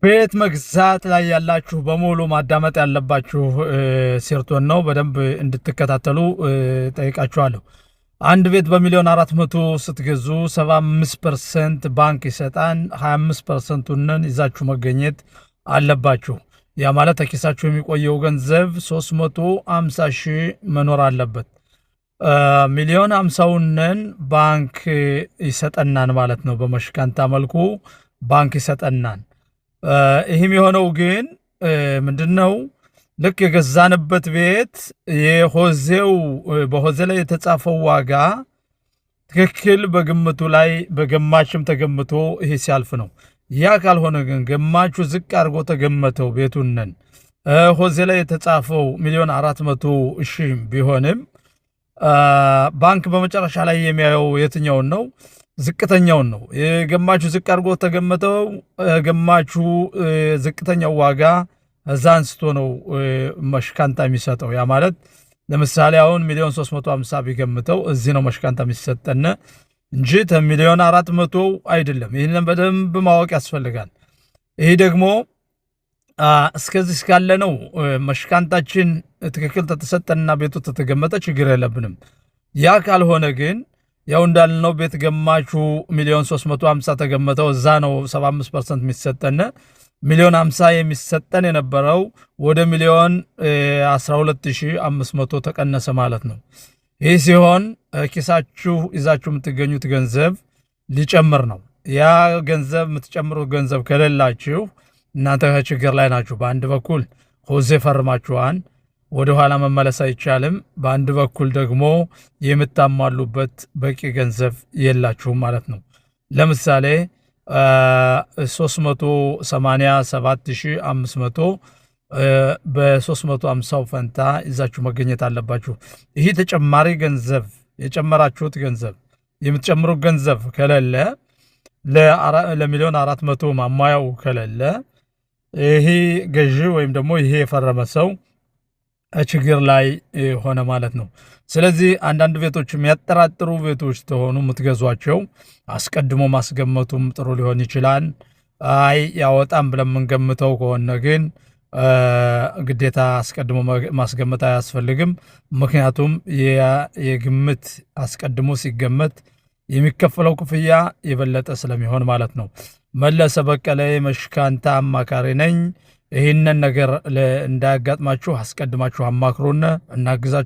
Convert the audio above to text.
ቤት መግዛት ላይ ያላችሁ በሙሉ ማዳመጥ ያለባችሁ סרטון ነው። በደንብ እንድትከታተሉ ጠይቃችኋለሁ። አንድ ቤት በ1,400,000 ስትገዙ 75% ባንክ ይሰጣን፣ 25%ቱን ይዛችሁ መገኘት አለባችሁ። ያ ማለት ከኪሳችሁ የሚቆየው ገንዘብ 350 ሺህ መኖር አለበት። ሚሊዮን 50ውንን ባንክ ይሰጠናን ማለት ነው። በ משכנתא መልኩ ባንክ ይሰጠናን። ይህም የሆነው ግን ምንድን ነው? ልክ የገዛንበት ቤት የ חוזה ው በ חוזה ላይ የተጻፈው ዋጋ ትክክል በግምቱ ላይ በገማችም ተገምቶ ይሄ ሲያልፍ ነው። ያ ካልሆነ ግን ገማቹ ዝቅ አድርጎ ተገመተው ቤቱንን חוזה ላይ የተጻፈው 1,400,000 ቢሆንም ባንክ በመጨረሻ ላይ የሚያየው የትኛውን ነው? ዝቅተኛውን ነው። የገማቹ ዝቅ አድርጎ ተገመተው ገማቹ ዝቅተኛው ዋጋ እዛ አንስቶ ነው משכנתא የሚሰጠው። ያ ማለት ለምሳሌ አሁን 1,350,000 ቢገምተው እዚህ ነው משכנתא የሚሰጠን እንጂ 1,400,000 አይደለም። ይህንን በደንብ ማወቅ ያስፈልጋል። ይህ ደግሞ እስከዚህ እስካለ ነው משכנתא ችን ትክክል ተተሰጠንና ቤቱ ተተገመተ ችግር የለብንም። ያ ካልሆነ ግን ያው እንዳልነው ቤት ገማቹ 1,350,000 ተገመተው እዛ ነው 75% የሚሰጠን። 1,050,000 የሚሰጠን የነበረው ወደ 1,012,500 ተቀነሰ ማለት ነው። ይህ ሲሆን ኪሳችሁ ይዛችሁ የምትገኙት ገንዘብ ሊጨምር ነው። ያ ገንዘብ የምትጨምሩት ገንዘብ ከሌላችሁ እናንተ ከችግር ላይ ናችሁ። በአንድ በኩል חוזה ፈርማችኋን ወደ ኋላ መመለስ አይቻልም። በአንድ በኩል ደግሞ የምታሟሉበት በቂ ገንዘብ የላችሁም ማለት ነው። ለምሳሌ 387,500 በ350 ፈንታ ይዛችሁ መገኘት አለባችሁ። ይህ ተጨማሪ ገንዘብ የጨመራችሁት ገንዘብ የምትጨምሩት ገንዘብ ከሌለ ለ1,400,000 ማሟያው ከሌለ ይሄ ገዢ ወይም ደግሞ ይሄ የፈረመ ሰው ችግር ላይ ሆነ ማለት ነው። ስለዚህ አንዳንድ ቤቶች የሚያጠራጥሩ ቤቶች ተሆኑ የምትገዟቸው አስቀድሞ ማስገመቱም ጥሩ ሊሆን ይችላል። አይ ያወጣም ብለን የምንገምተው ከሆነ ግን ግዴታ አስቀድሞ ማስገመት አያስፈልግም። ምክንያቱም የግምት አስቀድሞ ሲገመት የሚከፈለው ክፍያ የበለጠ ስለሚሆን ማለት ነው። መለሰ በቀለ የ משכנתא አማካሪ ነኝ። ይህንን ነገር እንዳያጋጥማችሁ አስቀድማችሁ አማክሩን፣ እናግዛችሁ።